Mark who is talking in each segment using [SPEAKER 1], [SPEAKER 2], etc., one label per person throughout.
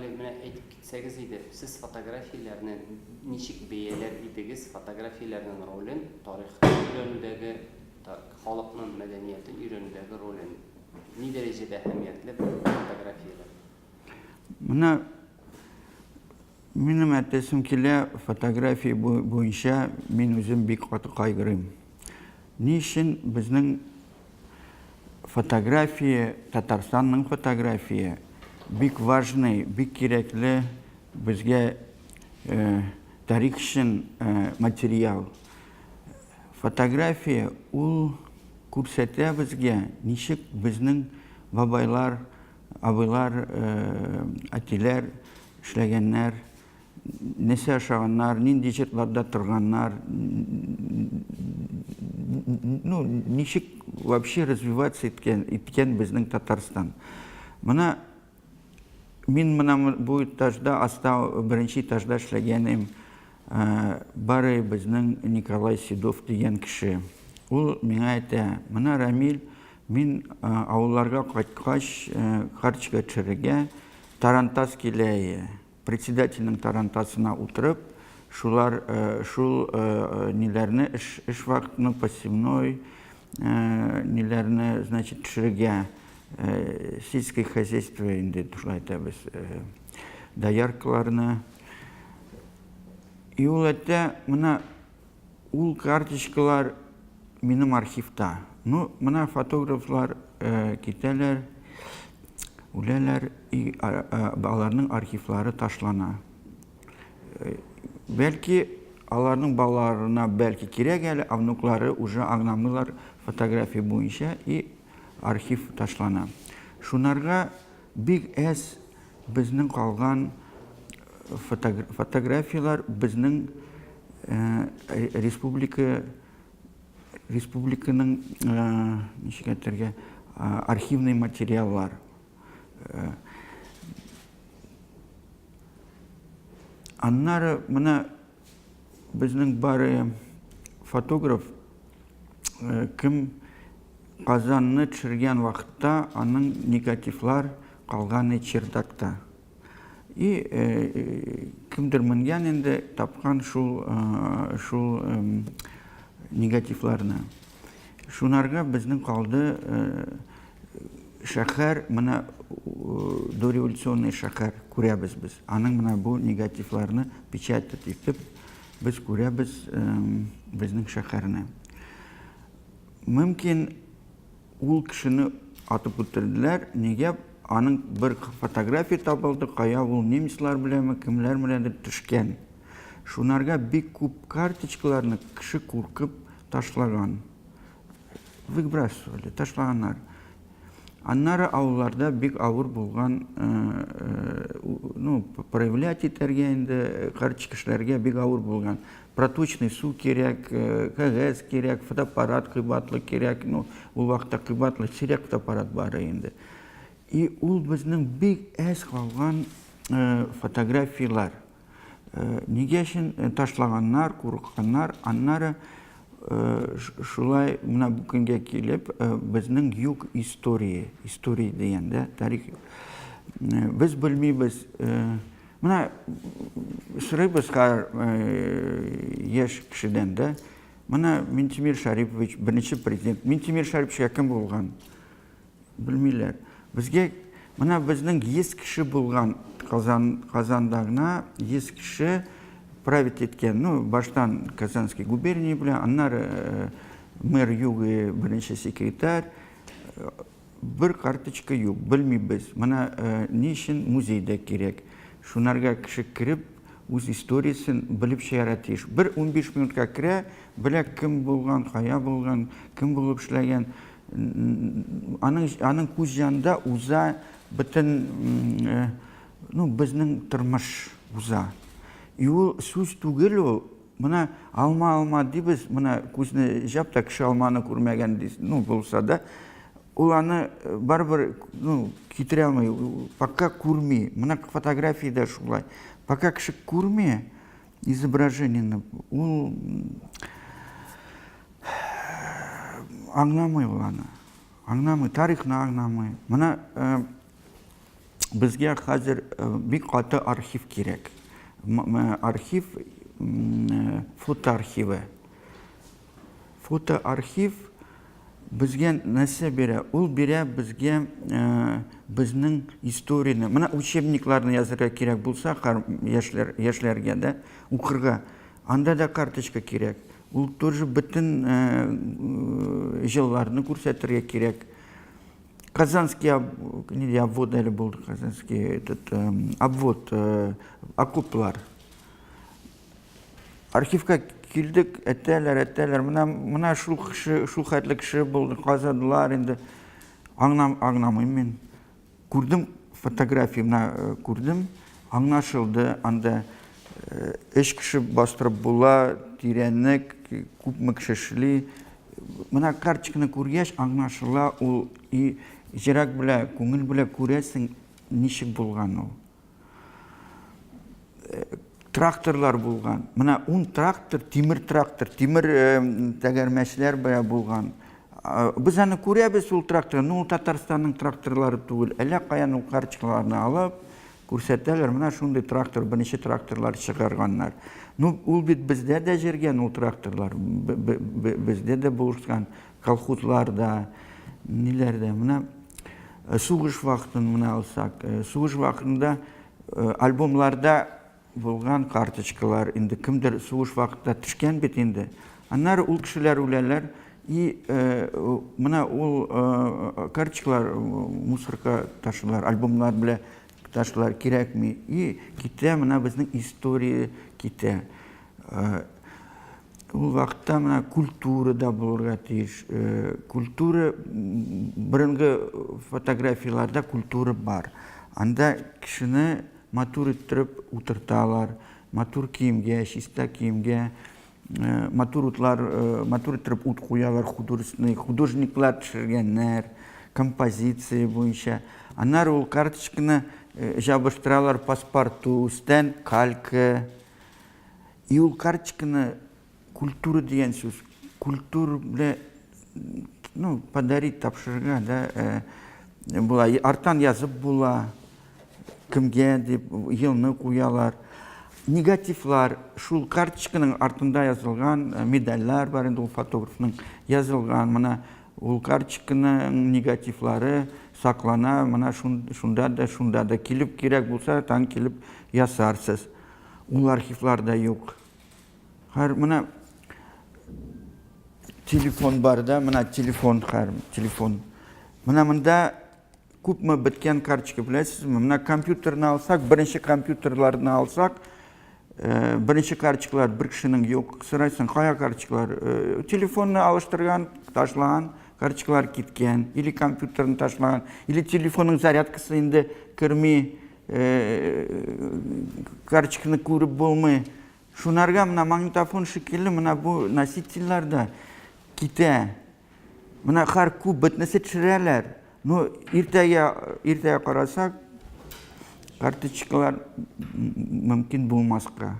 [SPEAKER 1] әле менә әйтеп китсәгез иде, сез фотографияләрне ничек бәяләр идегез, фотографияләрнең ролен тарихны өйрәнүдәге, халыкның мәдәниятен өйрәнүдәге ролен? Ни дәрәҗәдә әһәмиятле бу фотографияләр?
[SPEAKER 2] Менә минем әйтәсем килә, фотография буенча мин үзем бик каты кайгырыйм. Ни өчен безнең фотография, Татарстанның фотография бик важный, бик кирәкле безгә тарих өчен материал. Фотография ул күрсәтә безгә, ничек безнең бабайлар, абыйлар, әтиләр эшләгәннәр, нәрсә ашаганнар, нинди җыртларда торганнар, ну, ничек вообще развиваться иткән, иткән безнең Татарстан. Менә мин менә бу этажда, аста беренче этажда эшләгәнем, бары безнең Николай Седов дигән кеше. Ул миңа әйтә, менә Рамил, мин авылларга кайткач, карточка төшерергә тарантас килә. Председательнең тарантасына утырып, шулар шул ниләрне эш эш вакытны посевной ниләрне, значит, төшерергә сельское хозяйство инде шулай әйтәбез, дояркаларны. И ул әйтә, менә ул карточкалар минем архивта. Ну, менә фотографлар китәләр, үләләр, и аларның архивлары ташлана. Бәлки, аларның балаларына бәлки кирәк әле, а внуклары уже аңламыйлар фотография буенча, и архив ташлана. Шунарга бик әз безнең калган фотографияләр безнең республика республиканың ничек әйтергә архивный материаллар. Аннары менә безнең бары фотограф кем Казанны төшергән вакытта аның негативлар калган чердакта. И кемдер менгән инде, тапкан шул шул негативларны. Шунарга безнең калды шәһәр, менә дореволюционный шәһәр күрәбез без. Аның менә бу негативларны печатать итеп без күрәбез безнең шәһәрне. Мөмкин ул кешене атып үтерделәр. Нигә? Аның бер фотография табылды, кая ул немецлар беләнме, кемнәр беләндер төшкән. Шунарга бик күп карточкаларны кеше куркып ташлаган. Выбрасывали, ташлаганнар. Аннары авылларда бик авыр булган, ну, проявлять итәргә инде, карточка эшләргә бик авыр булган. Проточный су кирәк, кәгазь кирәк, фотоаппарат кыйбатлы кирәк. Ну, ул вакытта кыйбатлы сирәк фотоаппарат бар инде. И ул безнең бик әз калган фотографияләр. Нигә өчен ташлаганнар, курыкканнар, аннары шулай менә бу көнгә килеп, безнең юк история, история дигәндә тарих. Без белмибез, менә сорыйбыз хәзер яшь кешедән дә, менә Минтимер Шарипович беренче президент. Минтимер Шариповичка кем булган? Белмиләр. Безгә менә безнең 100 кеше булган Казан, Казанда гына 100 кеше править иткән. Ну, баштан Казанский губерния белән, аннары мэр Югы беренче секретарь. Бер карточка юк, белмибез. Менә ни өчен музей да кирәк. Шунарга кеше кереп, үз историясен белеп чыгарга тиеш. Бер 15 минутка керә, белә кем булган, кая булган, кем булып эшләгән. Аның, аның күз янында уза бөтен, ну, безнең тормыш уза. И ул сүз түгел ул, менә алма, алма дибез, менә күзне җап та кеше алманы күрмәгән ди, ну, булса да, ул аны барыбер, ну, китерә алмый, пока күрми. Менә фотография дә шулай. Пока кеше күрми изображениене, ул аңламый ул аны. Аңламый, тарихны аңламый. Менә безгә хәзер бик каты архив кирәк. Архив, фотоархивы. Фотоархив безгә нәрсә бирә? Ул бирә безгә безнең историяне. Менә учебникларны язырга кирәк булса, яшьләр, яшьләргә дә укырга. Анда да карточка кирәк. Ул тоже бөтен җылларны күрсәтергә кирәк. Казанский не обвод әле булды, Казанский этот обвод, окоплар. Архивка килдек, әйтәләр, әйтәләр, менә, менә шул кеше, шул хәтле кеше булды, казадылар инде. Аңнам, аңламыйм мин. Күрдем фотография, менә э, күрдем, аңлашылды, анда э, өч кеше бастырып була, тирәнлек, күпме кеше эшли. Менә карточканы күргәч, аңлашыла ул и җирәк белә, күңел белә күрәсең, ничек булган ул. Тракторлар булган. Менә ун трактор, тимер трактор, тимер тәгәрмәчләр белән булган. Без аны күрәбез ул трактор, но ул Татарстанның тракторлары түгел. Әллә каян ул карточкаларны алып күрсәтәләр. Менә шундый трактор, беренче тракторлар чыгарганнар. Ну, ул бит бездә дә җиргән ул тракторлар. Бездә дә булышкан колхозларда, ниләрдә. Менә сугыш вакытын менә алсак, сугыш вакытында Альбомларда булган карточкалар, инде кемдер сугыш вакытында төшкән бит инде. Аннары ул кешеләр үләләр, и менә ул карточкалар мусорка ташлыйлар, альбомнар белән ташлыйлар, кирәкми. И китә менә безнең история китә. Ул вакытта менә культура да булырга тиеш. Культура, борынгы фотографияләрдә культура бар. Анда кешене матур иттереп утырталар, матур киемгә, чиста киемгә, матур утлар, матур иттереп ут куялар, художественный, художниклар төшергәннәр, композиция буенча. Аннары ул карточканы җабыштыралар паспорту, өстән калька. И ул карточканы культура дигән сүз, культура белән, ну, подарить, тапшырырга, да, э, була. Арттан язып була, кемгә дип, елны куялар. Негативлар, шул карточканың артында язылган э, медальләр бар инде ул фотографның язылган. Менә ул карточканың негативлары саклана, менә шунда да, шунда да килеп кирәк булса, тан килеп ясарсыз. Ул архивлар да юк. Хәр менә телефон бар да, менә телефон хәр, телефон. Менә монда күпме беткән карточка беләсезме? Менә компьютерны алсак, беренче компьютерларны алсак, э, беренче карточкалар бер кешенең юк. Сорайсың, кая карточкалар? Э, телефонны алыштырган, ташлаган, карточкалар киткән, или компьютерны ташлаган, или телефонның зарядкасы инде керми. Карточканы күреп булмый. Шунарга менә магнитофон шикелле менә бу носительләр дә китә. Менә хәр күп бөтенесе төшерәләр. Ну, иртәгә, иртәгә карасак, карточкалар мөмкин булмаска.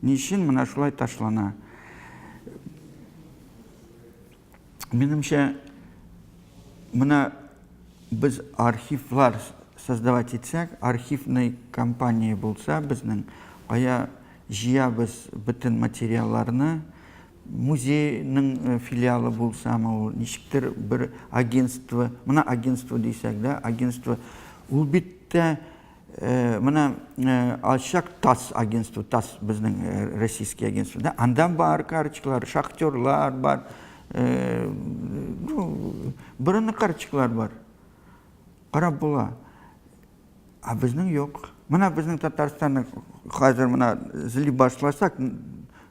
[SPEAKER 2] Ни өчен менә шулай ташлана? Минемчә, менә без архивлар создавать итсәк, архивный компания булса безнең, кая җыябыз бөтен материалларны, музейның э, филиалы булсамы ул, ничектер бер агентство, менә агентство дисәк дә, агентство, ул бит тә Менә алсак ТАСС агентство, ТАСС безнең российский агентство, да, анда бар карточкалар, шахтерлар бар, ну, борынгы карточкалар бар. Карап була. Ә безнең юк. Менә безнең Татарстанны хәзер менә эзли башласак,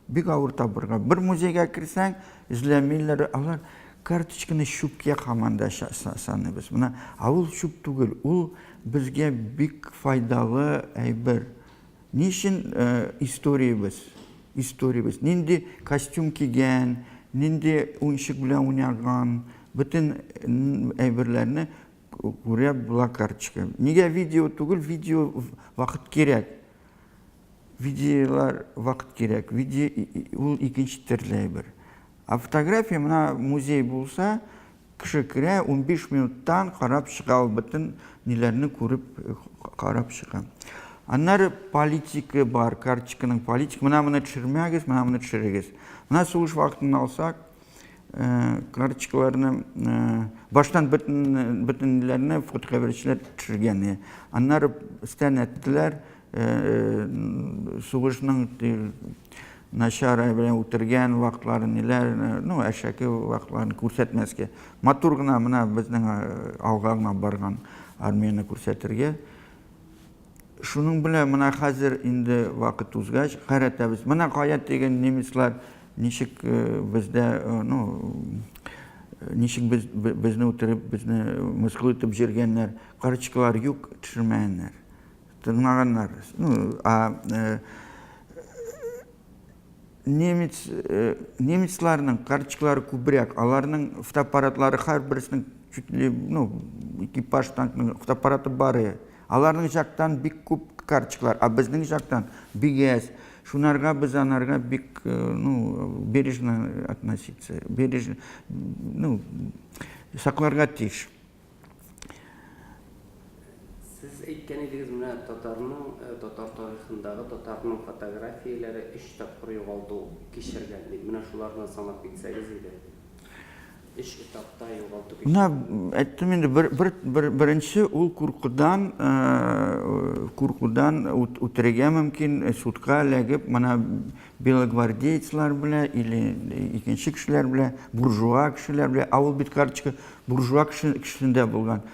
[SPEAKER 2] бик авыр табырга. Бер музейга керсәң, эзләмиләр, алар карточканы чүпкә һаман да саныйбыз. Менә, ә ул чүп түгел, ул Безгә бик файдалы әйбер. Ни өчен историябез? Историябез. Нинди костюм кигән, нинди уенчык белән уйнаган, бөтен әйберләрне күрә була карточка. Нигә видео түгел, видео вакыт кирәк. Видеолар вакыт кирәк. Видео ул икенче төрле әйбер. Ә фотография менә музей булса, Кеше керә, 15 минуттан карап чыга ул бөтен ниләрне күреп карап чыга. Аннары политика бар, карточканың политика. Менә моны төшермәгез, менә моны төшерегез. Менә сугыш вакытын алсак, карточкаларны баштан бөтен бөтенләрне фотохәбәрчеләр төшергән. Аннары өстән әйттеләр, сугышның начар белән үтергән вакытларын ниләр, ну, әшәке вакытларын күрсәтмәскә. Матур гына менә безнең алга гына барган армияне күрсәтергә. Шуның белән менә хәзер инде вакыт узгач, хәрәтәбез. Менә кая теге немецлар ничек бездә, ну, ничек без, безне үтереп, безне мыскыл итеп җиргәннәр. Карчыклар юк, төшермәгәннәр. Тыңлаганнар. Ну, а немец, немецларның карточкалары күбрәк, аларның фотоаппаратлары һәрберсенең чуть ли, ну, экипаж танкның фотоаппараты бар. Аларның жактан бик күп карточкалар, а безнең жактан бик әз. Шунарга без анарга бик, ну, бережно относиться, бережно, ну, сакларга тиеш.
[SPEAKER 1] Сез әйткән идегез, менә татарның, татар тарихындагы татарның фотографияләре өч тапкыр югалту кичергән дип. Менә шуларны санап китсәгез иде. Өч этапта югалту
[SPEAKER 2] кичергән. Менә әйттем инде, бер, бер, бер, беренче ул куркудан, куркудан үтерергә мөмкин, судка эләгеп, менә белогвардейцлар белән или икенче кешеләр белән, буржуа кешеләр белән, ә ул бит карточка буржуа кешесендә булган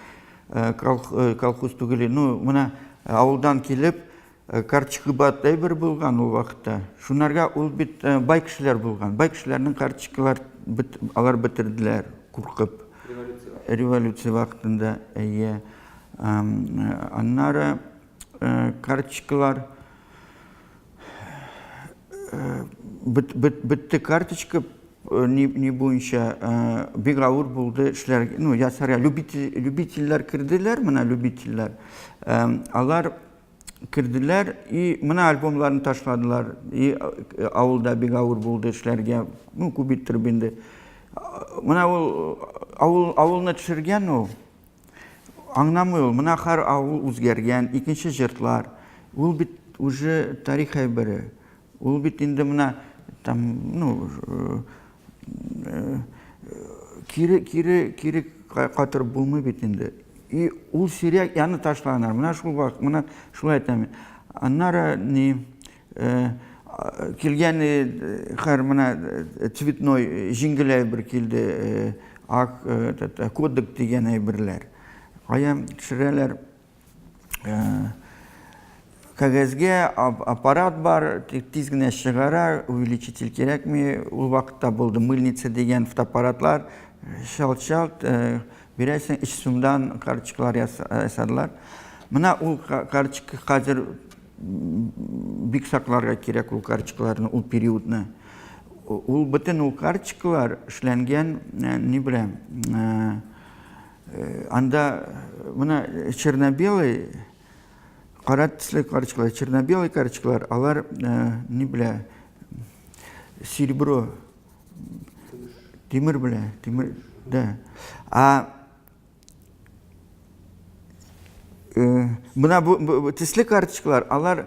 [SPEAKER 2] колхоз түгел. Ну, менә авылдан килеп, карточка бат әйбер булган ул вакытта. Шунарга ул бит бай кешеләр булган. Бай кешеләрнең карточкалар алар бетерделәр, куркып.
[SPEAKER 1] Революция.
[SPEAKER 2] Революция вакытында, әйе. Аннары карточкалар бетте карточка не, не буенча бик авыр булды эшләр, ну, ясарга. Любитель, любительләр керделәр, менә любительләр. Алар керделәр и менә альбомларын ташладылар. И авылда бик авыр булды эшләргә, ну, күп иттереп инде. Менә ул авыл авылны төшергән ул. Аңламый ул, менә һәр авыл үзгәргән, икенче җыртлар. Ул бит уже тарих әйбере. Ул бит инде менә там, ну, кире, кире, кире кайтарып булмый бит инде. И ул сирәк яны ташлаганнар. Менә шул вакыт, менә шулай әйтәм. Аннары ни килгән хәр менә цветной җиңел әйбер килде, ак кодек дигән әйберләр. Кая төшерәләр? Кәгазьгә аппарат бар, тиз генә чыгара, увеличитель кирәкми. Ул вакытта булды мыльница дигән фотоаппаратлар, чалт-чалт бирәсең, 3 сумдан карточкалар ясадылар. Менә ул карточка хәзер бик сакларга кирәк ул карточкаларны, ул периодны. Ул бөтен ул карточкалар эшләнгән ни белән, анда менә черно-белый кара төсле карточкалар, черно-белый карточкалар, алар ни белә, серебро, тимер белә, тимер, да. А менә бу төсле карточкалар, алар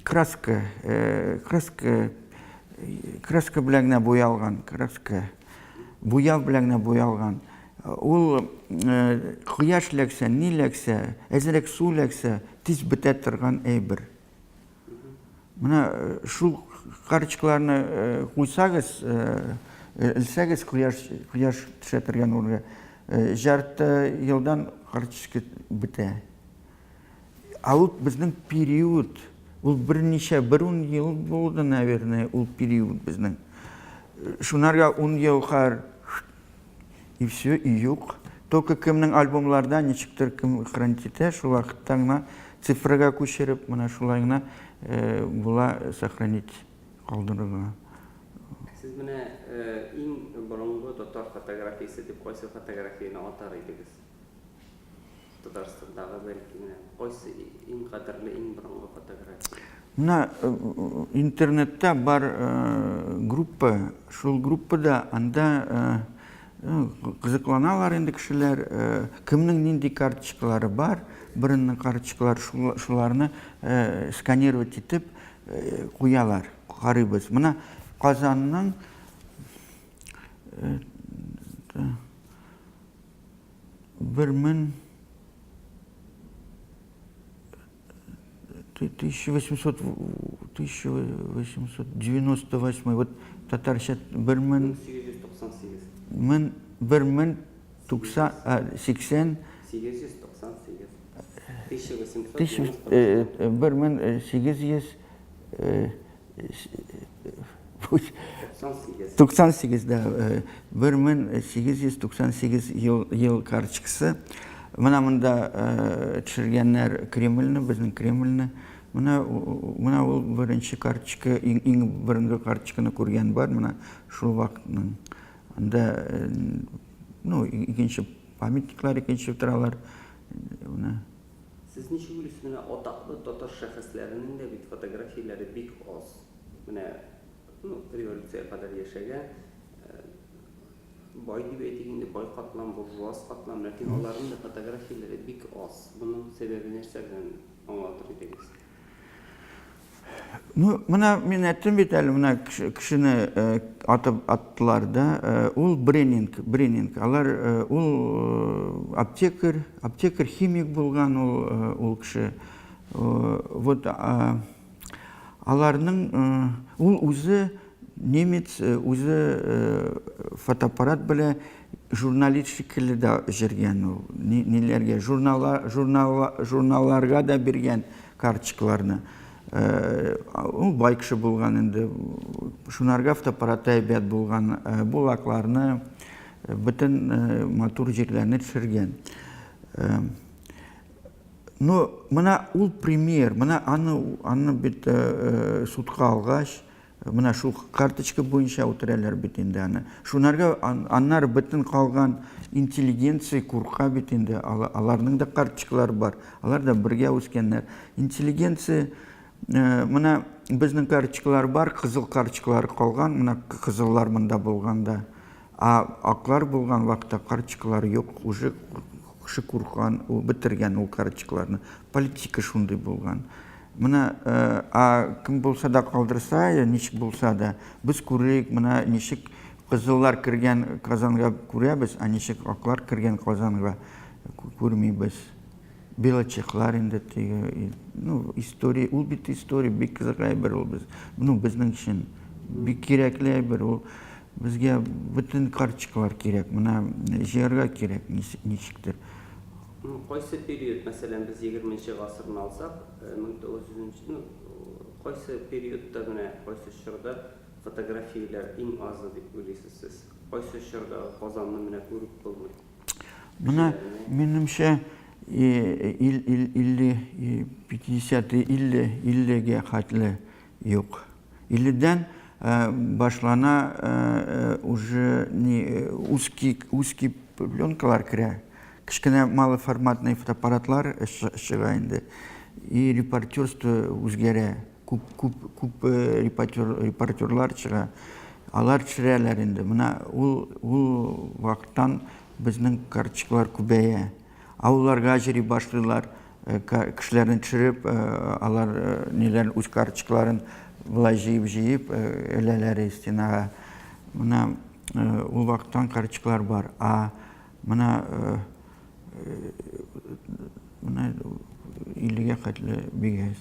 [SPEAKER 2] краска, краска, краска белән генә буялган, краска, буяу белән генә буялган. Ул кояш эләксә, ни эләксә, әзрәк су эләксә, тиз бетә торган әйбер. Менә шул карточкаларны куйсагыз, элсәгез кояш, кояш төшә торган урынга, жарты елдан карточка бетә. Ә ул безнең период, ул берничә, бер ун ел булды, наверное, ул период безнең. Шунарга ун ел хәр И все, и юк. Только кемнең альбомларда ничектер кем хранить итә, шул вакытта гына цифрага күчереп, менә шулай гына була сохранить калдырырга.
[SPEAKER 1] Сез менә иң борынгы татар фотографиясе дип кайсы фотографияне атар идегез? Татарстандагы бәлки менә кайсы иң кадерле, иң борынгы фотография?
[SPEAKER 2] Менә интернетта бар группа, шул группада анда Кызыкланалар инде кешеләр, кемнең нинди карточкалары бар, береннең карточкалар шуларны сканировать итеп куялар, карыйбыз. Менә Казанның 1800 1898, вот татарча 1000
[SPEAKER 1] 898.
[SPEAKER 2] Мең 1090 80
[SPEAKER 1] 898. 1898.
[SPEAKER 2] 1800 98, да, 1898 ел, ел карточкасы. Менә монда төшергәннәр Кремльне, безнең Кремльне. Менә, менә ул беренче карточка, иң, иң беренче карточканы күргән бар, менә шул вакытның. Анда, ну, икенче памятниклар икенче торалар. Менә.
[SPEAKER 1] Сез ничек уйлыйсыз, менә атаклы татар шәхесләренең дә бит фотографияләре бик аз. Менә, ну, революциягә кадәр яшәгән, бай дип әйтик инде, бай катлам, буржуаз катлам, ләкин аларның да фотографияләре бик аз. Моның сәбәбе нәрсә белән аңлатыр идегез?
[SPEAKER 2] Ну, менә мин әйттем бит әле, менә кешене атып аттылар да, ул Бренинг, Бренинг. Алар ул аптекарь, аптекарь химик булган ул ул кеше. Вот аларның ул үзе немец, үзе фотоаппарат белән журналист шикелле дә җөргән ул. Ниләргә журналлар, журналларга да биргән карточкаларны. Ул бай кеше булган инде. Шунарга фотоаппараты әйбәт булган. Булакларны, бөтен матур җирләрне төшергән. Но менә ул пример, менә аны, аны бит судка алгач, Менә шул карточка буенча үтерәләр бит инде аны. Шунарга аннары бөтен калган интеллигенция курка бит инде. Аларның да карточкалары бар. Алар да бергә үскәннәр. Интеллигенция э, менә безнең карточкалар бар, кызыл карточкалар калган, менә кызыллар монда булганда. А аклар булган вакытта карточкалар юк, уже кеше куркан, ул бетергән ул карточкаларны. Политика шундый булган. Менә а кем булса да калдырса, я ничек булса да, без күрик, менә ничек кызыллар кергән Казанга күрәбез, а ничек аклар кергән Казанга күрмибез. Белочехлар инде теге, ну, история, ул бит история, бик кызык әйбер ул без, ну, безнең өчен бик кирәкле әйбер ул. Безгә бөтен карточкалар кирәк, менә җыярга кирәк ничектер.
[SPEAKER 1] Ну, кайсы период, мәсәлән, без егерменче гасырны алсак, 1900 нче, ну, кайсы периодта менә, кайсы чорда фотографияләр иң азы дип уйлыйсыз сез? Кайсы чорда Казанны менә күреп булмый?
[SPEAKER 2] Менә, минемчә, 50, 50, 50, 50-гә хәтле юк. 50-дән башлана уже не узкий, узкий пленкалар керә. Кечкенә малоформатный фотоаппаратлар чыга инде. И репортерство үзгәрә. Күп, күп, күп репортер, репортерлар чыга. Алар төшерәләр инде. Менә ул, ул вакыттан безнең карточкалар күбәя. Авылларга йөри башлыйлар, кешеләрне төшереп, алар ниләр үз карточкаларын болай җыеп-җыеп эләләр стенага. Менә ул вакыттан карточкалар бар. А менә менә 50-гә хәтле бик әз.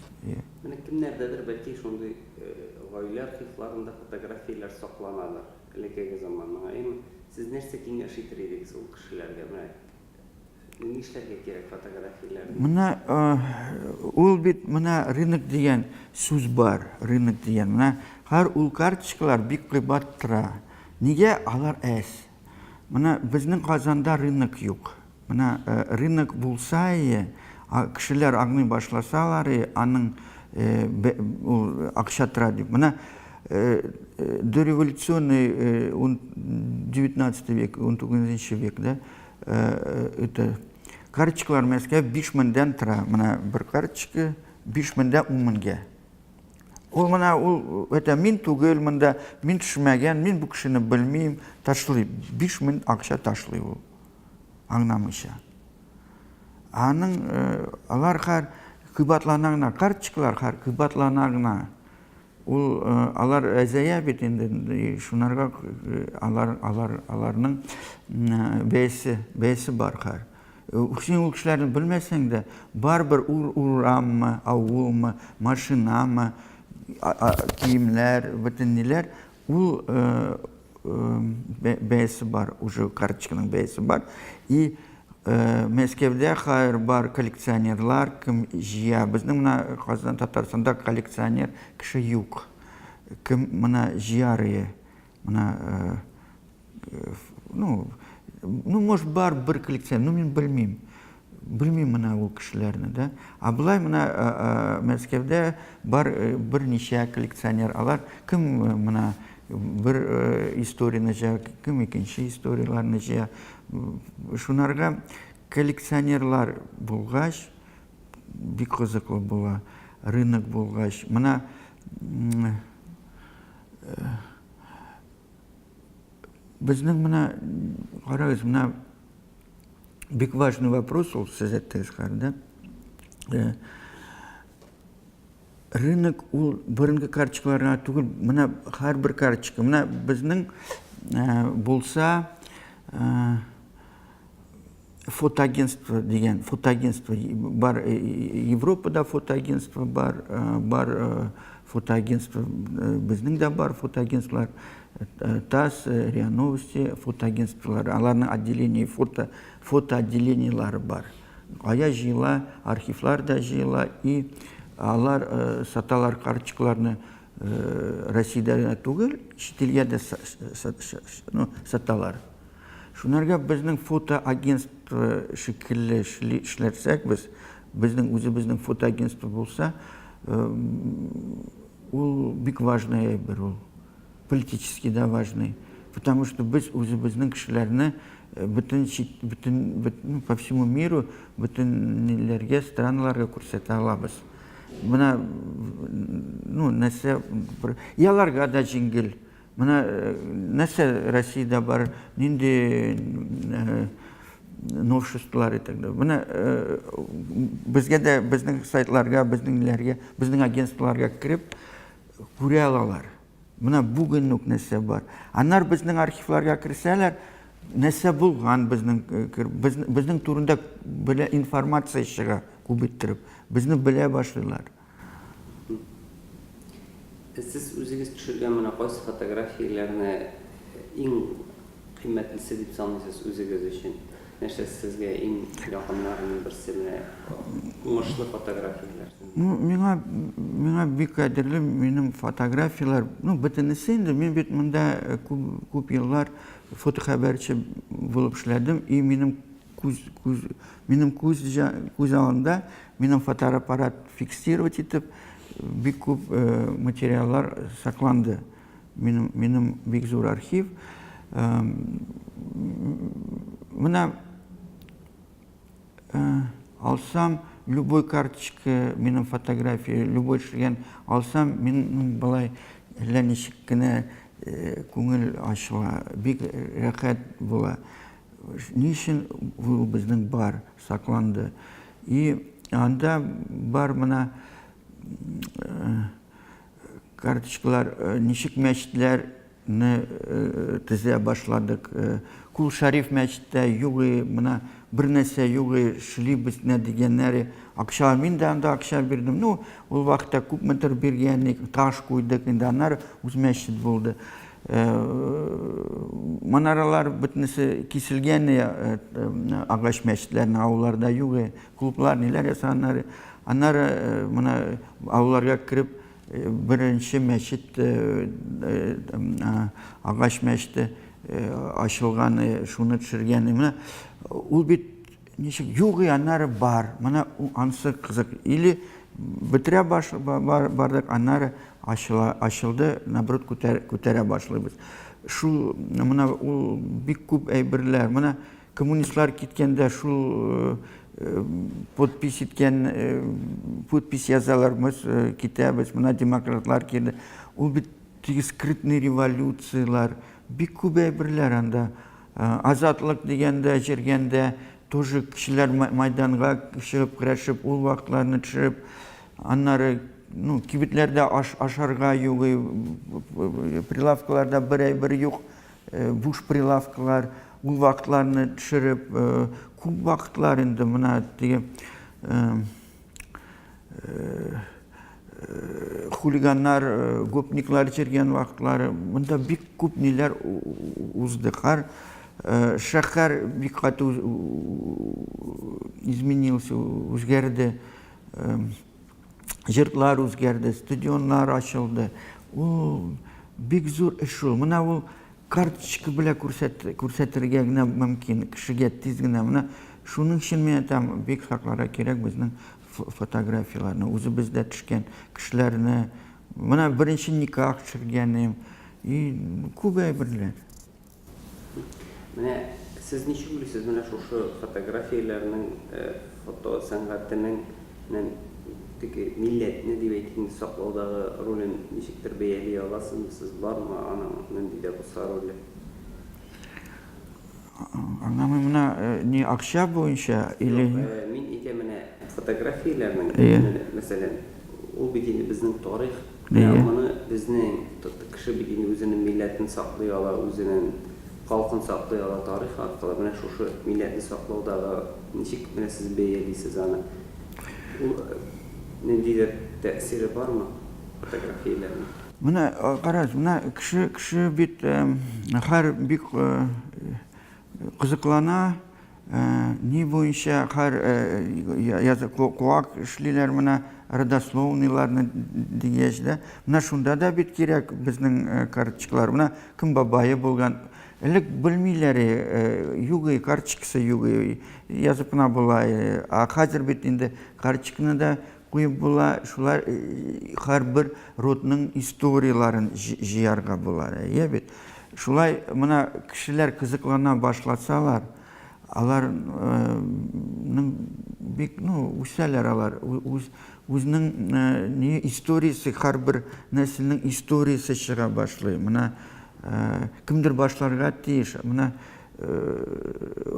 [SPEAKER 1] Менә кемнәрдәдер бәлки шундый гаилә архивларында фотографияләр сакланадыр, элеккеге заманның, әйеме? Сез нәрсә киңәш итер идегез ул кешеләргә? Менә нишләргә кирәк фотографияләрне?
[SPEAKER 2] Менә ул бит менә рынок дигән сүз бар, рынок дигән. Менә һәр ул карточкалар бик кыйбат тора. Нигә алар әз? Менә безнең Казанда рынок юк. Менә рынок булса ие, кешеләр аңлый башласалар ие, аның ул акча тора дип. Менә дореволюционный 19 век, 19 век, да, это карточкалар Мәскәү 5 меңдән тора. Менә бер карточка 5 меңдә 10 меңгә. Ул менә ул это мин түгел монда, мин төшмәгән, мин бу кешене белмим, ташлый. 5000 акча ташлый ул. Аңламыйча. Аның алар хәр кыйбатлана гына, карточкалар хәр кыйбатлана гына. Ул алар әзәя бит инде, шунарга алар алар аларның бәясе, бәясе бар хәр. Син ул кешеләрне белмәсәң дә, барыбер ураммы, авылмы, машинамы, киемнәр, бөтен ниләр, ул бәясе бар, уже карточканың бәясе бар. И Мәскәүдә хәер бар коллекционерлар, кем җыя. Безнең менә Казан, Татарстанда коллекционер кеше юк. Кем менә җыяр ие. Менә ну, ну, может, бар бер коллекционер, но мин белмим. Белмим менә ул кешеләрне, да. Ә болай менә Мәскәүдә бар берничә коллекционер. Алар кем менә бер историяне җыя, кем икенче историяләрне җыя. Шунарга коллекционерлар булгач, бик кызыклы була. Рынок булгач, менә безнең менә карагыз, менә бик важный вопрос ул сез әйттегез хәзер, да? Э, рынок ул борынгы карточкалар гына түгел, менә һәрбер карточка. Менә безнең э, булса э, фотоагентство дигән фотоагентство бар Европада фотоагентство бар, бар фотоагентство безнең дә бар фотоагентстволар ТАСС, РИА Новости фотоагентстволары, аларның отделение фото фото отделениелары бар. Кая җыела, архивлар да җыела и алар саталар карточкаларны Россиядә генә түгел, чит илгә дә ну, саталар. Шунарга безнең фотоагентство шикелле эшләсәк без, безнең үзебезнең фотоагентство булса, ул бик важный әйбер ул. Политически да важный. Потому что без үзебезнең кешеләрне бөтен чит, бөтен, ну, по всему миру, бөтен ниләргә, страналарга күрсәтә алабыз. Менә, ну, нәрсә, и аларга да җиңел. Менә нәрсә Россиядә бар, нинди новшестволар и так далее. Менә безгә дә, безнең сайтларга, безнең ниләргә, безнең агентстволарга кереп күрә алалар. Менә бүген үк нәрсә бар. Аннары безнең архивларга керсәләр, нәрсә булган безнең безнең турында белә информация чыга күп иттереп. Безне белә башлыйлар.
[SPEAKER 1] Сез үзегез төшергән менә кайсы фотографияләрне иң кыйммәтлесе дип саныйсыз үзегез өчен? Нәрсә сезгә иң якыннарының берсе менә уңышлы фотографияләр?
[SPEAKER 2] Ну, миңа, миңа бик кадерле минем фотографияләр, ну, бөтенесе инде, мин бит монда күп, күп еллар фотохәбәрче булып эшләдем, и минем күз, күз, минем күз, күз алдында минем фотоаппарат фиксировать итеп, бик күп э, материаллар сакланды. Минем, минем бик зур архив. Менә э, алсам, любой карточка, минем фотография, любой эшләгән алсам, мин былай әллә ничек кенә э, күңел ачыла, бик рәхәт була. Ни өчен ул безнең бар, сакланды. И анда бар менә карточкалар, ничек мәчетләрне төзә башладык. Кул Шариф мәчеттә юк, менә бер нәрсә юк, эшлибез менә дигәннәре. Акча, мин дә анда акча бирдем. Ну, ул вакытта күпмедер биргән, таш куйдык, инде аннары үз мәчет булды. Манаралар бөтенесе киселгән, агач мәчетләрнең авылларда юк, клублар ниләр ясаганнар. Аннары менә авылларга кереп беренче мәчет агач мәчете ачылган, шуны төшергән. Менә ул бит ничек юк, аннары бар. Менә анысы кызык. Или бетерә баш бардык, аннары ачыла, ачылды, наоборот, күтәр, күтәрә башлыйбыз. Шул менә ул бик күп әйберләр. Менә коммунистлар киткәндә шул подпись иткән, подпись язалар, без китәбез, менә демократлар килде. Ул бит теге скрытный революцияләр, бик күп әйберләр анда. Азатлык дигәндә, җиргәндә тоже кешеләр Майданга чыгып көрәшеп, ул вакытларны төшереп, аннары ну, кибетләрдә аш, ашарга юк, прилавкаларда бер әйбер юк, буш прилавкалар, ул вакытларны төшереп, күп вакытлар инде менә теге хулиганнар, гопниклар йөргән вакытлары, монда бик күп ниләр узды. Һәр шәһәр бик каты изменился, үзгәрде. Җыртлар үзгәрде, стадионнар ачылды. Ул бик зур эш ул. Менә ул карточка белән күрсәтергә генә мөмкин кешегә тиз генә. Менә шуның өчен мин әйтәм, бик сакларга кирәк безнең фотографияләрне, үзебездә төшкән кешеләрне. Менә беренче никах төшергәнем и күп әйберләр.
[SPEAKER 1] Менә сез ничек уйлыйсыз, менә шушы фотографияләрнең, фото сәнгатенең менә теге милләтне дип әйтик инде саклаудагы ролен ничектер бәяли аласызмы сез, бармы аның нинди дә булса роле?
[SPEAKER 2] Аңламыйм, менә ни акча буенча или?
[SPEAKER 1] Юк, мин әйтәм менә фотографияләрнең, мәсәлән, ул бит инде безнең тарих. Менә моны безнең кеше бит инде үзенең милләтен саклый ала, үзенең халкын саклый ала тарих аркылы. Менә шушы милләтне саклаудагы ничек менә сез бәялисез аны? Ул ниндидер тәэсире бармы фотографияләрнең?
[SPEAKER 2] Менә карагыз, менә кеше кеше бит һәр бик кызыклана. Ни буенча һәр язып куак эшлиләр менә родословныйларны дигәч дә. Менә шунда да бит кирәк безнең карточкалар. Менә кем бабае булган. Элек белмиләр, югы, карточкасы югы, язып кына була. Ә хәзер бит инде карточканы да куеп була, шулар һәрбер родның историяләрен җыярга була. Әйе бит. Шулай менә кешеләр кызыклана башласалар, алар ның бик, ну, үсәләр алар. Үз, үзенең ни историясе, һәрбер нәселнең историясе чыга башлый. Менә кемдер башларга тиеш. Менә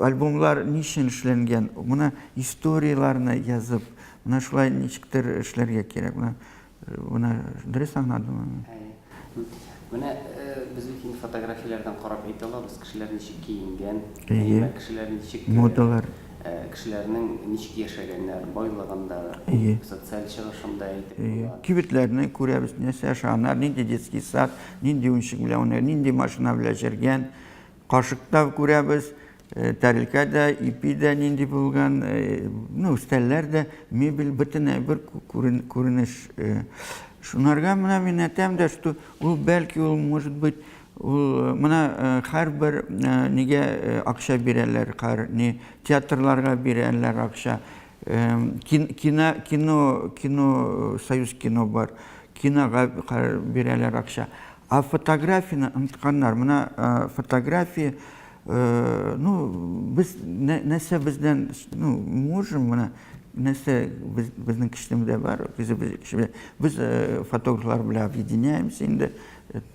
[SPEAKER 2] альбомлар ни өчен эшләнгән? Менә историяләрне язып, менә шулай ничектер эшләргә кирәк. Менә Менә дөрес аңладыммы?
[SPEAKER 1] Әйе. Менә без бит инде фотографияләрдән карап әйтә алабыз, кешеләр ничек киенгән, әйе, кешеләр ничек
[SPEAKER 2] модалар,
[SPEAKER 1] кешеләрнең ничек яшәгәннәр, байлыгын да, әйе, социаль чыгышын да әйтеп була.
[SPEAKER 2] Кибетләрне күрәбез, нәрсә ашаганнар, нинди детский сад, нинди уенчык белән уйнаган, нинди машина белән йөргән. Кашыкта күрәбез, тәрилкә дә, ипи дә нинди булган, ну, өстәлләр дә, мебель, бөтен әйбер күренеш. Шунарга менә мин әйтәм дә, что ул бәлки ул может быть ул менә һәрбер нигә акча бирәләр, һәр ни театрларга бирәләр акча. Кино, кино, кино, Союз кино бар. Кинога бирәләр акча. Ә фотографияне онытканнар. Менә фотография, ну, без нәрсә бездән, ну, можем, менә нәрсә без, безнең көчлемдә бар, үзебез кеше без фотографлар белән объединяемся инде,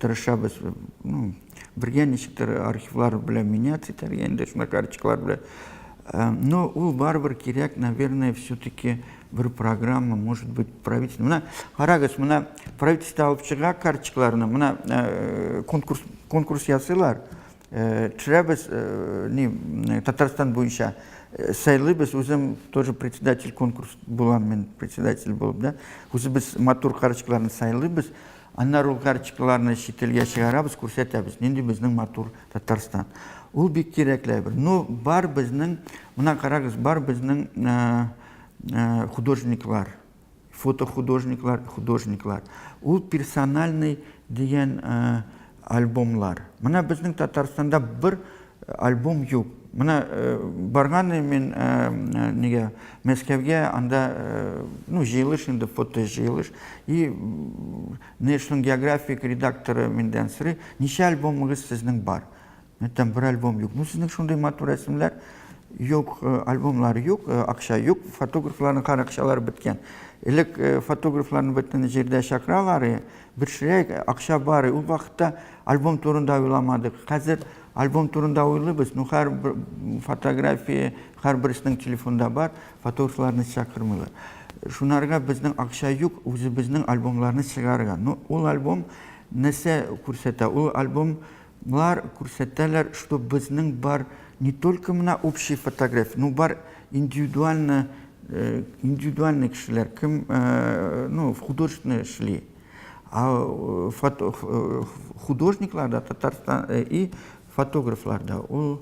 [SPEAKER 2] тырышабыз, ну, бергә ничектер архивлар белән меняться итәргә инде, шунда карточкалар белән. Но ул барыбер кирәк, наверное, все-таки бер программа, может быть, правительство. Менә карагыз, менә правительство алып чыга карточкаларны, менә э, конкурс, конкурс ясыйлар. Э, төшерәбез, э, ни, Татарстан буенча сайлыйбыз, үзем тоже председатель конкурс булам мин, председатель булып, да. Үзебез матур карточкаларны сайлыйбыз. Аннары ул карточкаларны чит илгә чыгарабыз, күрсәтәбез, нинди безнең матур Татарстан. Ул бик кирәкле әйбер. Но бар безнең, менә карагыз, бар безнең художниклар, фотохудожниклар, художниклар. Ул персональный дигән альбомлар. Менә безнең Татарстанда бер альбом юк. Менә барган мин нигә Мәскәүгә, анда ну җыелыш инде, фото җыелыш. И National Geographic редакторы миндән сорый, ничә альбомыгыз сезнең бар? Мин әйтәм, бер альбом юк. Ну, сезнең шундый матур рәсемнәр. Юк, альбомнар юк, акча юк, фотографларның һәр акчалары беткән. Элек фотографларны бөтен җирдә чакыралар, бер ширәк акча бар. Ул вакытта альбом турында уйламадык. Хәзер альбом турында уйлыйбыз, ну һәр фотография, һәрберсенең телефонда бар, фотографларны чакырмыйлар. Шунарга безнең акча юк, үзебезнең альбомларны чыгарырга. Ну, ул альбом нәрсә күрсәтә? Ул альбом Болар күрсәтәләр, что безнең бар не только менә общий фотография, но бар индивидуально, индивидуальный кешеләр, кем, ну, в художественные шли. А фото, художниклар да Татарстан и фотографлар да, ул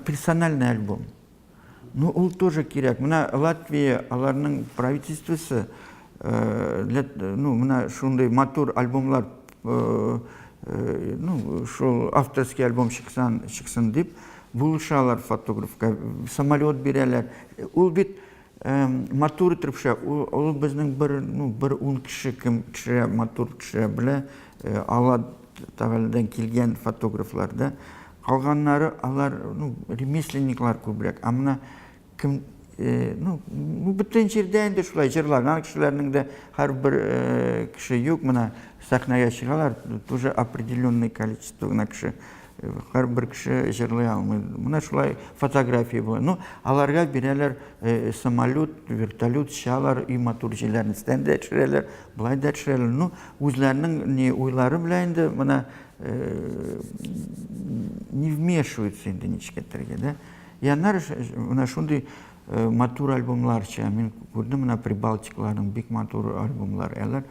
[SPEAKER 2] персональный альбом. Ну, ул тоже кирәк. Менә Латвия, аларның правительствосы, для, ну, менә шундый матур альбомлар, ну, шул авторский альбом чыксан, чыксын дип, булышалар фотографка, самолет бирәләр. Ул бит матур итеп төшә. Ул, ул безнең бер, ну, бер ун кеше кем төшерә, матур төшерә белә, Алла Тәгаләдән килгән фотографлар да. Калганнары алар, ну, ремесленниклар күбрәк. Ә менә кем, ну, бөтен җирдә инде шулай җырлаган кешеләрнең дә һәрбер кеше юк. Менә сәхнәгә чыгалар, тоже определенное количество гына кеше. Һәрбер кеше җырлый алмый. Менә шулай фотография була. Ну, аларга бирәләр самолет, вертолет, чалар, и матур җирләрне өстән дә төшерәләр, болай да төшерәләр. Ну, үзләренең ни уйлары белән инде менә не вмешиваются инде ничек әйтергә, да. И аннары менә шундый матур альбомлар чыга. Мин күрдем менә Прибалтикаларның бик матур альбомлар. Алар,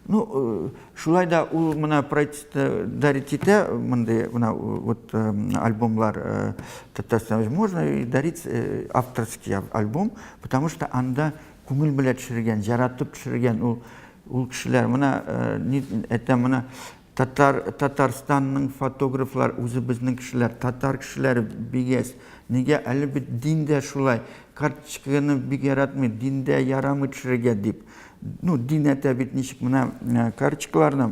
[SPEAKER 2] ну, шулай да ул менә правительство дарить итә мондый менә вот альбомлар Татарстан. Можно и дарить авторский альбом, потому что анда күңел белән төшергән, яратып төшергән ул ул кешеләр. Менә ни әйтәм, менә Татар, Татарстанның фотографлар, үзебезнең кешеләр, татар кешеләре бигәс. Нигә әле бит дин дә шулай, карточканы бик яратмый, диндә ярамый төшерергә дип. Ну, дин әйтә бит ничек менә карточкаларны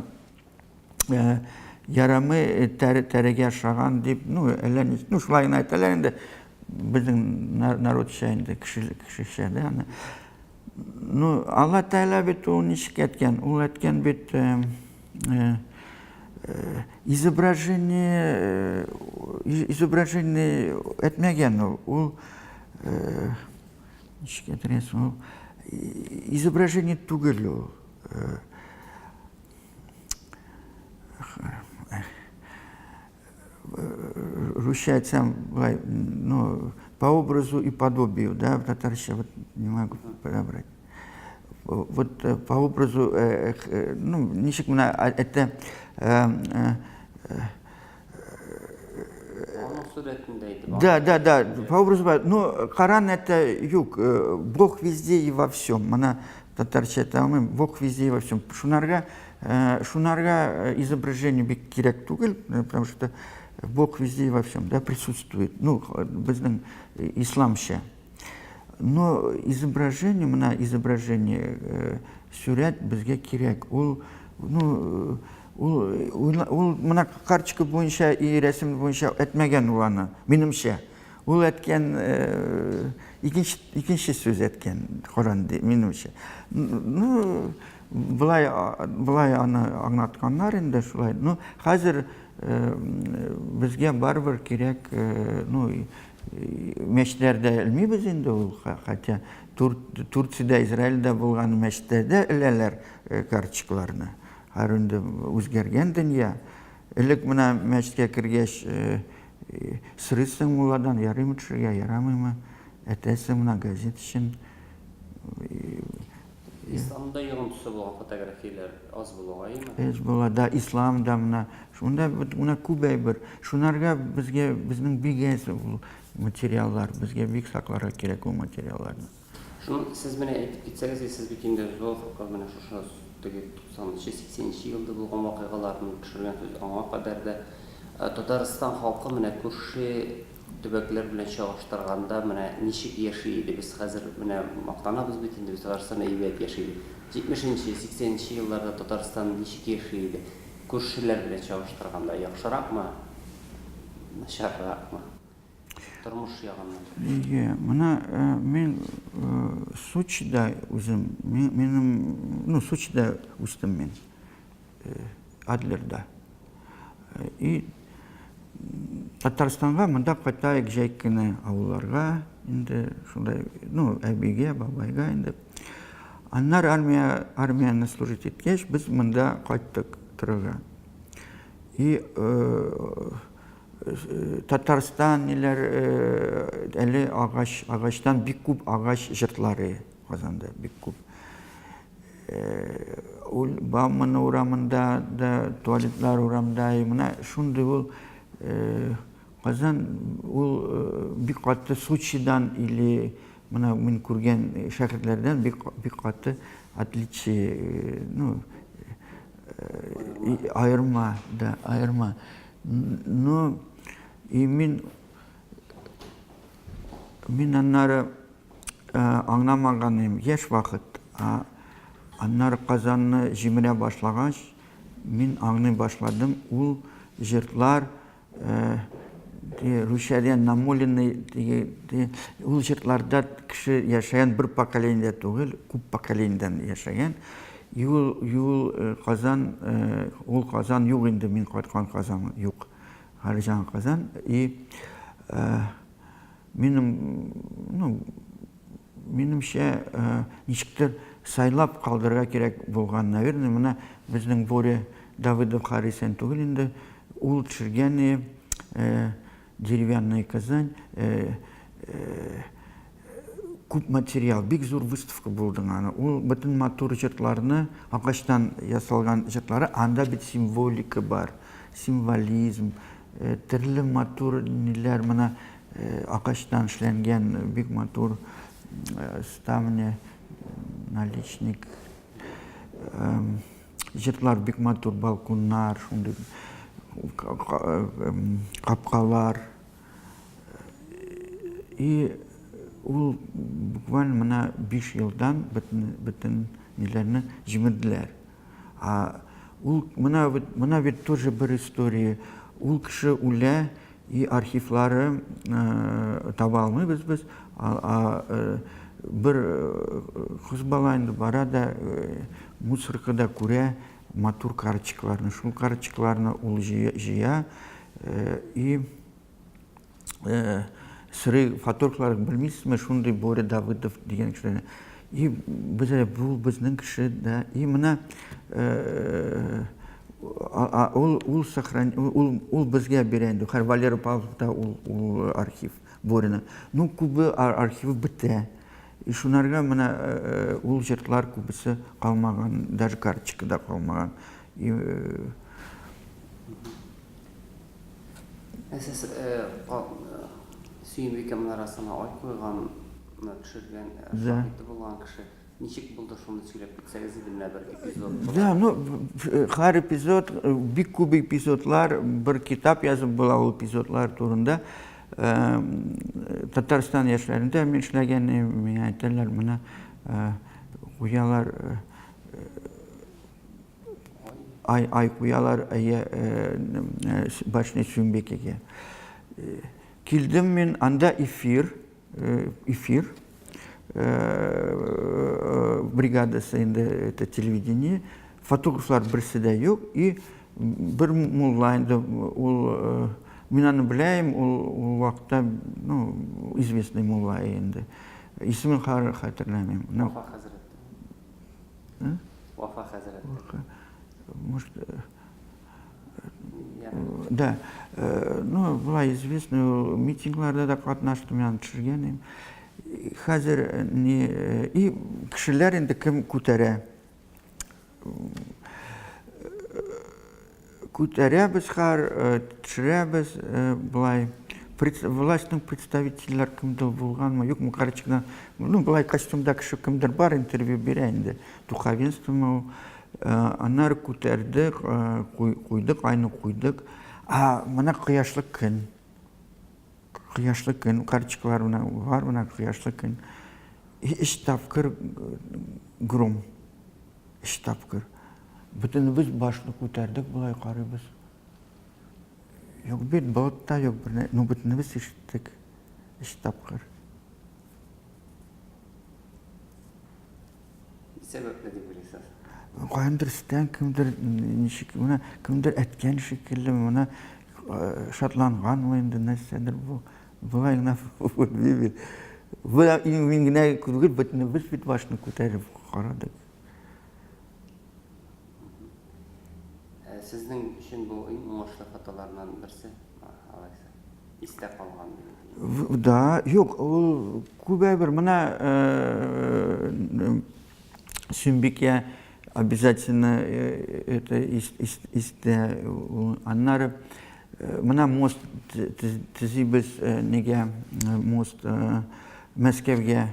[SPEAKER 2] ярамый тәрегә ашаган дип, ну, әллә ни, ну, шулай гына әйтәләр инде, безнең народча инде, кешечә, да, аны. Ну, Алла Тәгалә бит ул ничек әйткән? Ул әйткән бит изображение изображение әйтмәгән ул. Ул ничек әйтергә соң ул? Изображение түгел ул. Русча әйтсәм, былай, ну, по образу и подобию, да, татарча вот не могу подобрать. Вот по образу, ну, ничек менә әйтә, Да, да, да, по образу, ну, Коран это юк, Бог везде и во всем. Менә татарча әйтә алмыйм, Бог везде и во всем. Шунарга Шунарга изображение бик кирәк түгел, потому что Бог везде и во всем, да, присутствует. Ну, безнең исламча. Но изображение, менә изображение, сурәт безгә кирәк. Ул, ну, ул, ул менә карточка буенча и рәсем буенча әйтмәгән ул аны, минемчә. Ул әйткән икенче, икенче сүз әйткән Коран, минемчә. Ну, Болай, болай аны аңлатканнар инде шулай. Ну, хәзер безгә барыбер кирәк, ну, мәчетләрдә элмибез инде ул, хотя Тур, Турциядә, Израильдә булган мәчетләрдә эләләр карточкаларны. Хәзер инде үзгәргән дөнья. Элек менә мәчеткә кергәч, сорыйсың мулладан, ярыймы төшергә, ярамыймы? Әйтәсең менә газет өчен.
[SPEAKER 1] Исламда йогынтысы булган фотографияләр аз булуга име?
[SPEAKER 2] Аз була, да, ислам да менә. Шунда менә күп әйбер. Шунарга безгә безнең бик әз ул материаллар, безгә бик сакларга кирәк ул материалларны.
[SPEAKER 1] Шуны сез менә әйтеп китсәгез, сез бит инде зоолог, менә шушы теге туксанынчы, сиксәненче елда булган вакыйгаларны төшергәнсез, аңа кадәр дә Татарстан халкы менә күрше Төбәкләр белән чагыштырганда менә ничек яши иде? Без хәзер менә мактанабыз бит инде, без Татарстан әйбәт яши дип. 70 нче, 80 нче елларда Татарстан ничек яши иде? Күршеләр белән чагыштырганда яхшыракмы, начарракмы? Тормыш ягыннан.
[SPEAKER 2] Әйе, менә мин Сочида үзем, минем, ну, Сочида үстем мин, Адлерда. И Татарстанга монда кайтаек җәй көне авылларга, инде шундай, ну, әбигә, бабайга инде. Аннары армия, армияне служить иткәч, без монда кайттык торырга. И Татарстан ниләр әле агач, агачтан бик күп агач җыртлары Казанда бик күп. Ул Бауман урамында да, туалетлар урамда, и менә шундый ул Казан ул бик каты Сочидан или менә мин күргән шәһәрләрдән бик бик каты отличие, ну, аерма, да, аерма. Ну, и мин мин аннары аңламаган идем, яшь вакыт. Аннары Казанны җимерә башлагач, мин аңлый башладым, ул җыртлар Рушәрия Намуллина ул җыртларда кеше яшәгән бер поколениедә түгел, күп поколениедән яшәгән. Юл, юл Казан, ул Казан юк инде, мин кайткан Казан юк. Хәлҗан Казан. И минем, ну, минемчә, ничектер сайлап калдырырга кирәк булган, наверное, менә безнең Боря Давыдов Харисен түгел инде, ул төшергән Деревянная Казань, күп материал, бик зур выставка булды аны. Ул бөтен матур җыртларны, агачтан ясалган җыртлары, анда бит символика бар, символизм, төрле матур ниләр, менә агачтан эшләнгән бик матур ставня, наличник, җыртлар бик матур, балконнар, шундый капкалар. И ул буквально менә 5 елдан бөтен, бөтен ниләрне җимерделәр. А ул менә бит, менә бит тоже бер история. Ул кеше үлә, и архивлары э, таба алмыйбыз без. А, а, э, бер э, кыз бала инде бара да э, мусоркада күрә матур карточкаларны. Шул карточкаларны ул җыя, җыя э, и сорый фотографлар, белмисезме шундый Боря Давыдов дигән кешене? И без бу безнең кеше да. И менә ул ул сохран ул ул безгә бирә инде. Хәр Валера Павловта ул ул архив Борина. Ну, күбе архивы бетә. И шунарга менә ул җыртлар күбесе калмаган, даже карточка да калмаган. И
[SPEAKER 1] Ә сез Сөембикә манарасына ай куйганны төшергән, шаһиты булган кеше. Ничек булды, шуны сөйләп китсәгез иде менә бер эпизод.
[SPEAKER 2] Да, ну, һәр эпизод, бик күп эпизодлар, бер китап язып була ул эпизодлар турында. Татарстан яшьләрендә мин эшләгән, миңа әйтәләр, менә куялар Ай, ай куялар, әйе, башня Сөембикәгә. Килдем мин, анда эфир, эфир, бригадасы инде, это телевидение, фотографлар берсе дә юк, и бер мулла инде, ул, мин аны беләм, ул, ул вакытта, ну, известный мулла инде. Исемен хәтерләмим.
[SPEAKER 1] Вафа хәзрәт. Вафа хәзрәт.
[SPEAKER 2] Может, да, ну, была известна, митингларда да катнашты, мин аны төшергән идем. Хәзер не, и кешеләр инде кем күтәрә. Күтәрәбез хәр, төшерәбез болай. Властьның представительләр кемдер булганмы, юкмы, короче, ну, болай костюмда кеше кемдер бар, интервью бирә инде. Духовенствомы ул. Аннары күтәрдек, куйдык, айны куйдык. А менә кояшлы көн. Кояшлы көн, карточкалар менә бар, менә кояшлы көн. И өч тапкыр гром. Өч тапкыр. Бөтенебез башны күтәрдек, болай карыйбыз. Юк бит, болыт та юк, бер ну бөтенебез ишеттек. Өч тапкыр.
[SPEAKER 1] Ни сәбәпле дип уйлыйсыз?
[SPEAKER 2] Каяндыр өстән кемдер ничек менә кемдер әйткән шикелле менә шатланганмы инде нәрсәдер бу. Болай гына белмим. Бу мин генә түгел, бөтенебез бит башны күтәреп карадык.
[SPEAKER 1] Сезнең өчен бу иң уңышлы фотоларның берсе, алайса. Истә калган.
[SPEAKER 2] Да, юк, ул күп әйбер. Менә Сөмбикә обязательно это истә. Аннары менә мост төзибез нигә мост Мәскәүгә.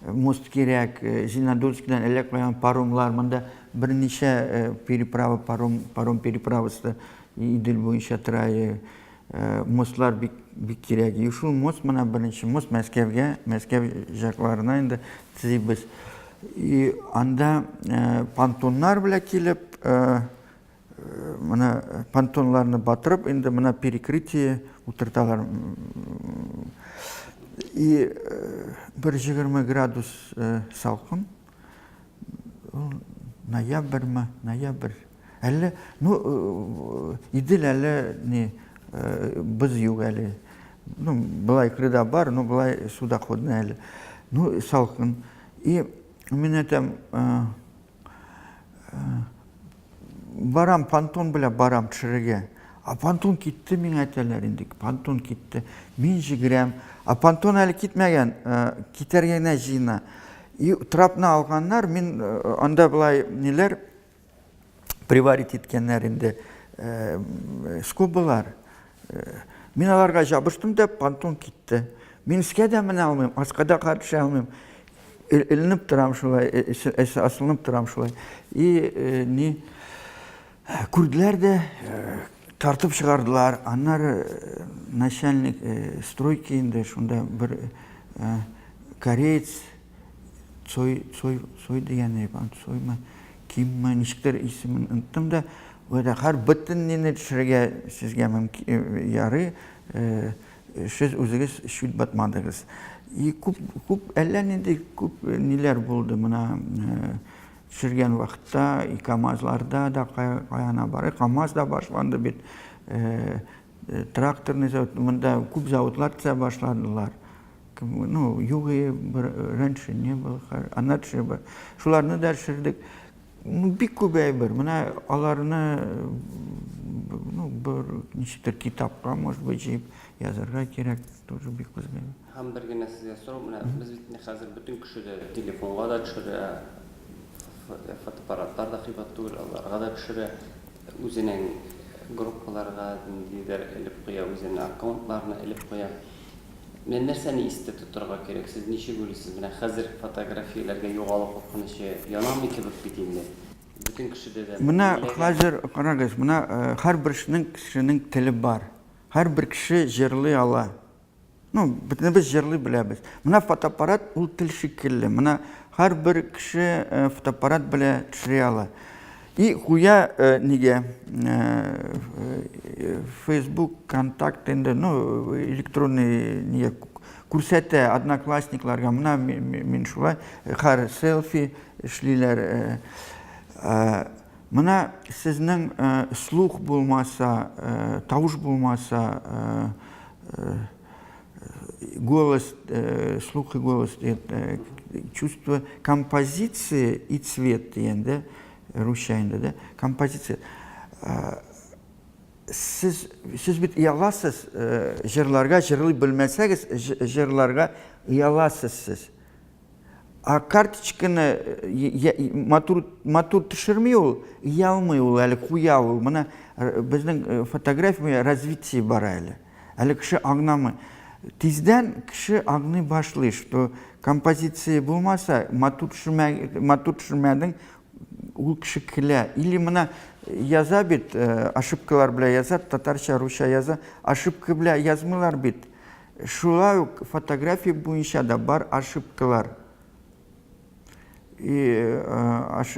[SPEAKER 2] Мост кирәк, Зеленодольскидан әллә каян паромлар, монда берничә переправа, паром, паром переправасы Идел буенча тора. Мостлар бик, бик кирәк. И шул мост менә беренче мост Мәскәүгә, Мәскәү җакларына инде төзибез. И анда понтоннар белән килеп, менә понтонларны батырып, инде менә перекрытие утырталар. И бер 20 градус салкын. Ул ноябрьме, ноябрь. Әллә, ну, Идел әле не боз юк әле. Ну, былай крыда бар, но былай судоходный әле. Ну, салкын. И мин әйтәм, Барам, понтон белән барам төшерергә. А понтон китте, миңа әйтәләр инде, понтон китте. Мин җигерәм. А понтон әле китмәгән, китәргә генә җыена. И трапны алганнар, мин анда былай ниләр приварить иткәннәр инде, скобалар. Мин аларга җабыштым да, понтон китте. Мин өскә дә менә алмыйм, аска да төшә алмыйм. Эленеп торам шулай, асылынып торам шулай. И ни күрделәр дә, тартып чыгардылар. Аннары начальник стройки инде шунда бер кореец Цой, Цой, Цой дигән, Цоймы, Кимме, ничектер исемен оныттым да, һәр бөтен нине төшерергә сезгә мөмкин ярый, Сез үзегез чүт батмадыгыз. И күп, күп, әллә нинди күп ниләр булды менә төшергән вакытта, и КАМАЗларда да каяна бар. КАМАЗ да башланды бит. Тракторный завод, монда күп заводлар төзә башладылар. Ну, юк, бер раньше не было, ана төшерә. Шуларны да төшердек. Ну, бик күп әйбер. Менә аларны, ну, бер ничектер китапка, может быть, җыеп язарга кирәк, тоже бик кызык.
[SPEAKER 1] Һәм бер генә сезгә сорау, менә без бит инде хәзер бөтен кеше дә телефонга да төшерә, фотоаппаратлар да кыйбат түгел, аларга да төшерә, үзенең группаларга ниндидер элеп куя, үзенең аккаунтларына элеп куя. Менә нәрсәне истә тотарга кирәк? Сез ничек уйлыйсыз, менә хәзер фотографияләргә югалу куркынычы янамый кебек бит инде. Бөтен кешедә дә
[SPEAKER 2] Менә хәзер карагыз, менә һәрбер кешенең теле бар. Һәрбер кеше җырлый ала. Ну, бөтенебез җырлый беләбез. Менә фотоаппарат ул тел шикелле. Менә һәрбер кеше фотоаппарат белән төшерә ала. И куя нигә Facebook, Контакт инде, ну, электронный нигә күрсәтә одноклассникларга, менә мин шулай, хәр селфи эшлиләр. Менә сезнең слух булмаса, тавыш булмаса, голос, слух и голос, чувство композиции и цвет дигәндә, русча инде дә, композиция. Сез, сез бит ояласыз җырларга, җырлый белмәсәгез, җырларга ояласыз сез. А карточканы матур, матур төшерми ул, оялмый ул әле, куя ул. Менә безнең фотография развитие бара әле. Әле кеше аңламый. Тиздән кеше аңлый башлый, что композиция булмаса, матур төшермә, матур төшермәдең, ул кеше көлә. Или менә яза бит, ошибкалар белән яза, татарча, русча яза, ошибка белән язмыйлар бит. Шулай ук фотография буенча да бар ошибкалар. И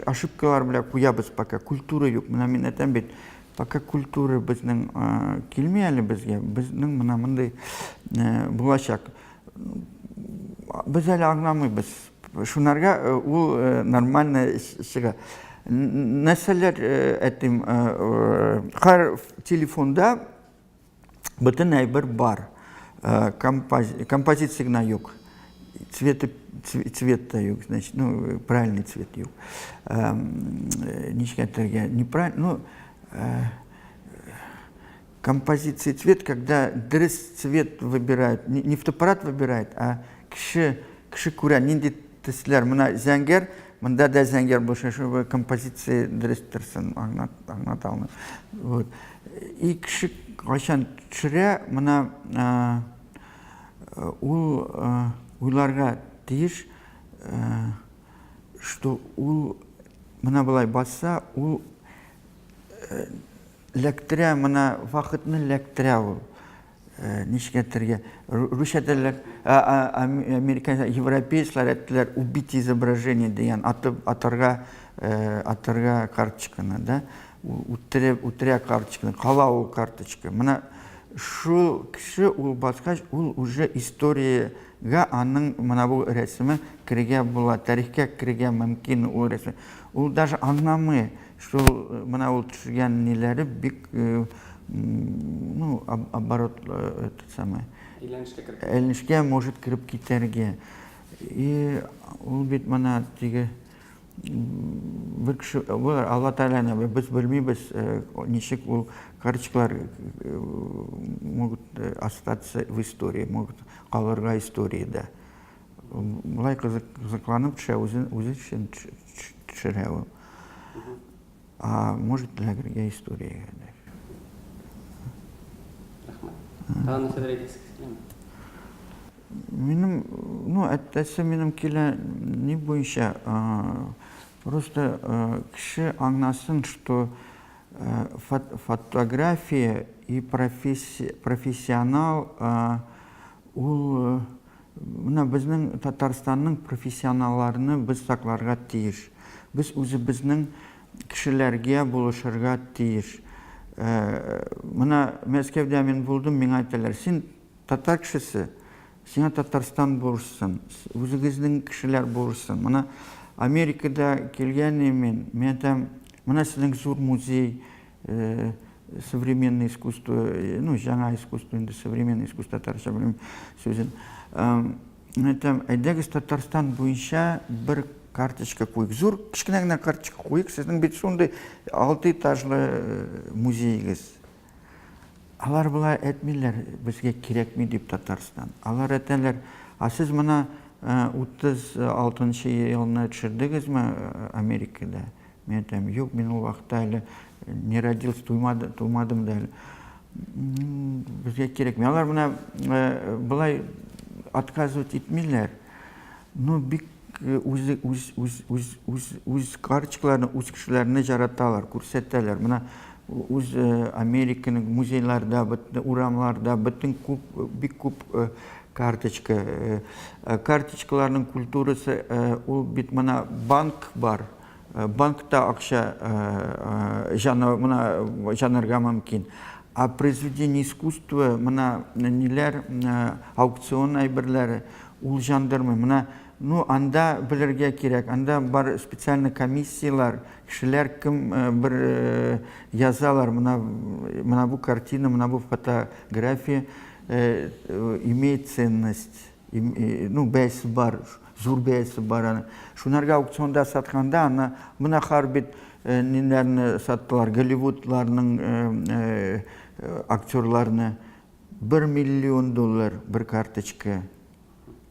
[SPEAKER 2] ошибкалар белән куябыз пока. Культура юк. Менә мин әйтәм бит, пока культура безнең килми әле безгә. Безнең менә мондый булачак. Без әле аңламыйбыз. Шунарга ул нормально чыга. Нәрсәләр әйтим, һәр телефонда бөтен әйбер бар. Композиция гына юк. Цветы, цвет та юк, значит, ну, правильный цвет юк. Ничек әйтергә, неправильно, ну, композиция цвет, когда дөрес цвет выбирают, не, не фотоаппарат выбирает, а кеше, кеше күрә, нинди төсләр, менә зәңгәр, монда да зәңгәр булса, чтобы композиция дөрес торсын, аңлат, аңлата алмыйм. Вот. И кеше кайчан төшерә, менә ул уйларга тиеш, что ул менә болай басса, ул Ләктерә, менә вакытны ләктерә ул. Ничек әйтергә? Русча телләр, американецлар, европейцлар әйттеләр, убить изображение дигән, атып, атарга, атарга карточканы, да? Үтерә, үтерә карточканы, кала ул карточка. Менә шул кеше ул баскач, ул уже историягә аның менә бу рәсеме керергә була, тарихка керергә мөмкин ул рәсем. Ул даже аңламый, Шул менә ул төшергән ниләре бик ну оборот этот самый
[SPEAKER 1] әйләнешкә кереп
[SPEAKER 2] әйләнешкә может кереп китәргә. И ул бит менә теге бер кеше болар Алла Тәгаләне без белмибез ничек ул карточкалар могут остаться в истории, могут калырга историядә. Болай кызыкланып төшә, үзен үзе өчен төшерә ул. А может эләгергә
[SPEAKER 1] историягә дә. Рәхмәт. Тагын нәрсәдер әйтәсегез киләме?
[SPEAKER 2] Минем, ну, әйтәсе минем килә ни буенча, просто кеше аңласын, что фотография и профессионал ул Менә безнең Татарстанның профессионалларны без сакларга тиеш. Без үзебезнең кешеләргә булышырга тиеш. Менә Мәскәүдә мин булдым, миңа әйтәләр, син татар кешесе, сиңа Татарстан булышсын, үзегезнең кешеләр булышсын. Менә Америкада килгән мин, мин әйтәм, менә сезнең зур музей, современное искусство, ну, жаңа искусство, инде современное искусство татарча белмим сүзен. Әйтәм, әйдәгез Татарстан буенча бер карточка куйык. Зур кечкенә генә карточка куйык, сезнең бит шундый алты этажлы музеегыз. Алар болай әйтмиләр, безгә кирәкми дип Татарстан. Алар әйтәләр, а сез моны 36 елны төшердегезме Америкада? Мин әйтәм, юк, мин ул вакытта әле не родился, туймады, тумадым да әле. Безгә кирәкми. Алар менә болай отказывать итмиләр. Но бик үзе үз үз үз үз үз карточкаларны, үз кешеләрне жараталар, күрсәтәләр. Менә үз Американың музейларда, бөтен урамларда бөтен күп, бик күп карточка. Карточкаларның культурасы ул бит менә банк бар. Банкта акча җаны менә җанырга мөмкин. А произведение искусства менә ниләр аукцион әйберләре ул җандырмый. Менә ну анда белергә кирәк. Анда бар специальный комиссияләр, кешеләр кем бер язалар, менә менә бу картина, менә бу фотография имеет ценность. Ну, бәясе бар, зур бәясе бар аны. Шунарга аукционда сатканда аны менә хар бит ниләрне саттылар, Голливудларның актерларны 1 миллион доллар бер карточка.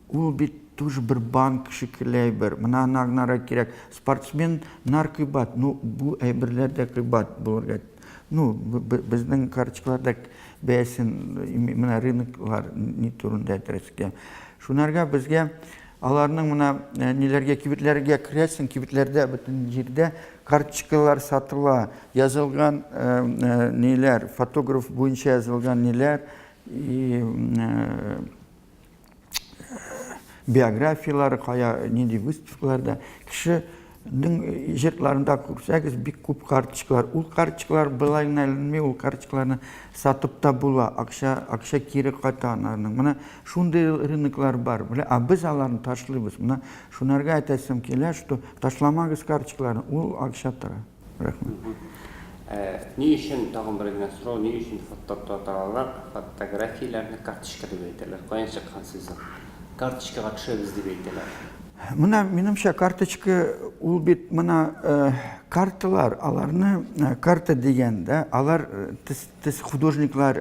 [SPEAKER 2] Ул бит тоже бер банк шикелле әйбер. Менә аны аңларга кирәк. Спортсмен нар кыйбат. Ну, бу әйберләр дә кыйбат булырга. Ну, безнең карточкалар да бәясен менә рыноклар ни турында әйтергә. Шунарга безгә аларның менә ниләргә кибетләргә керәсең, кибетләрдә бөтен җирдә карточкалар сатыла, язылган ниләр, фотограф буенча язылган ниләр и биографияләре, кая нинди выставкаларда кеше. Нең җыртларында күрсәгез, бик күп карточкалар. Ул карточкалар былай гына эленми, ул карточкаларны сатып та була, акча, акча кире кайта анарның. Менә шундый рыноклар бар. Менә, ә без аларны ташлыйбыз. Менә шунарга әйтәсем килә, что ташламагыз карточкаларны, ул акча тора. Рәхмәт.
[SPEAKER 1] Ә, ни өчен, тагын бер генә сорау, ни өчен фототаталар фотографияләрне карточка дип әйтәләр? Каян чыккан сүз ул? Карточкага төшәбез дип әйтәләр.
[SPEAKER 2] Менә, минемчә, карточка ул бит менә карталар, аларны карта дигәндә, алар тез, тез художниклар,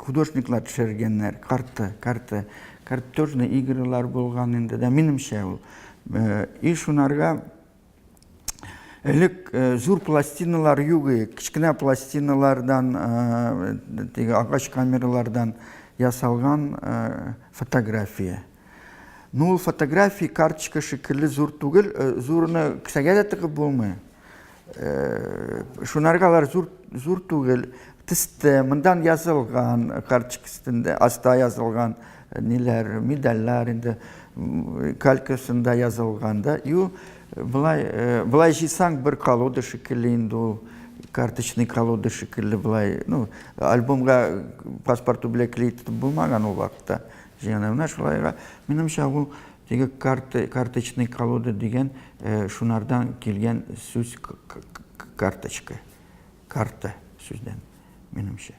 [SPEAKER 2] художниклар төшергәннәр, карта, карта, картежный игралар булган инде дә, минемчә ул. И шунарга Элек зур пластиналар юк иде, кечкенә пластиналардан, теге агач камералардан ясалган фотография. Ну, ул фотография карточка шикелле зур түгел, зурны кесәгә дә тыгып булмый. Шунарга алар зур, зур түгел. Төстә, мондан язылган карточка өстендә, аста язылган ниләр, медальләр инде калькасында язылган да. И ул Болай, болай җыйсаң, бер колода шикелле инде ул, карточный колода шикелле болай, ну, альбомга паспорту белән клеить итеп булмаган ул вакытта. Җыйган. Менә шулайга, минемчә, ул теге карта, карточный колода дигән шунардан килгән сүз карточка, карта сүздән, минемчә.